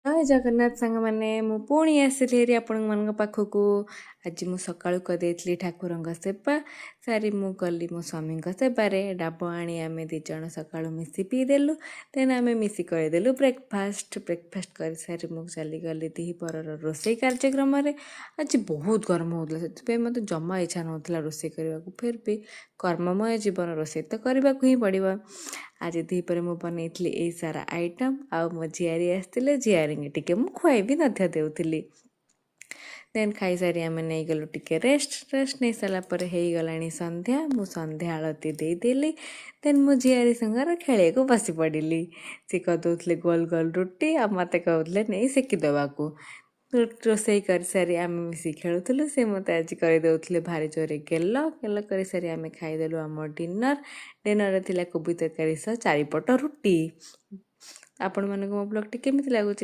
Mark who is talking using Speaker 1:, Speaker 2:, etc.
Speaker 1: ଜୟ ଜଗନ୍ନାଥ ସାଙ୍ଗମାନେ, ମୁଁ ପୁଣି ଆସିଲି ହେରି ଆପଣମାନଙ୍କ ପାଖକୁ। ଆଜି ମୁଁ ସକାଳୁ କରିଦେଇଥିଲି ଠାକୁରଙ୍କ ସେବା ସାରି ମୁଁ ଗଲି ମୋ ସ୍ୱାମୀଙ୍କ ସେବାରେ। ଡାବ ଆଣି ଆମେ ଦୁଇ ଜଣ ସକାଳୁ ମିଶି ପିଇଦେଲୁ। ଦେନ୍ ଆମେ ମିଶି କରିଦେଲୁ ବ୍ରେକଫାଷ୍ଟ। ବ୍ରେକଫାଷ୍ଟ କରିସାରି ମୁଁ ଚାଲିଗଲି ଦ୍ୱିପହରର ରୋଷେଇ କାର୍ଯ୍ୟକ୍ରମରେ। ଆଜି ବହୁତ ଗରମ ହେଉଥିଲା, ସେଥିପାଇଁ ମୋତେ ଜମା ଇଚ୍ଛା ନହେଉଥିଲା ରୋଷେଇ କରିବାକୁ। ଫିର୍ ବି କର୍ମମୟ ଜୀବନ, ରୋଷେଇ ତ କରିବାକୁ ହିଁ ପଡ଼ିବ। ଆଜି ଦ୍ୱିପହରେ ମୁଁ ବନେଇଥିଲି ଏଇ ସାରା ଆଇଟମ୍, ଆଉ ମୋ ଝିଆରୀ ଆସିଥିଲେ, ଝିଆରୀଙ୍କି ଟିକେ ମୁଁ ଖୁଆଇ ବି ମଧ୍ୟ ଦେଉଥିଲି। ଦେନ୍ ଖାଇସାରି ଆମେ ନେଇଗଲୁ ଟିକେ ରେଷ୍ଟ। ରେଷ୍ଟ ନେଇସାରିଲା ପରେ ହେଇଗଲାଣି ସନ୍ଧ୍ୟା। ମୁଁ ସନ୍ଧ୍ୟା ଆଳତି ଦେଇଦେଲି। ଦେନ୍ ମୁଁ ଝିଆରୀ ସାଙ୍ଗରେ ଖେଳିବାକୁ ବସି ପଡ଼ିଲି। ସେ କରିଦେଉଥିଲେ ଗୋଲ ଗୋଲ ରୁଟି ଆଉ ମୋତେ କହୁଥିଲେ ନେଇ ସେକି ଦେବାକୁ। ରୋଷେଇ କରିସାରି ଆମେ ମିଶିକି ଖେଳୁଥିଲୁ। ସେ ମୋତେ ଆଜି କରିଦେଉଥିଲେ ଭାରି ଜୋରେ ଗେଲ। ଗେଲ କରିସାରି ଆମେ ଖାଇଦେଲୁ ଆମ ଡିନର୍। ଡିନର୍ରେ ଥିଲା କୋବି ତରକାରୀ ସହ ଚାରିପଟ ରୁଟି। ଆପଣମାନଙ୍କୁ ମୋ ବ୍ଲଗ୍ଟି କେମିତି ଲାଗୁଛି?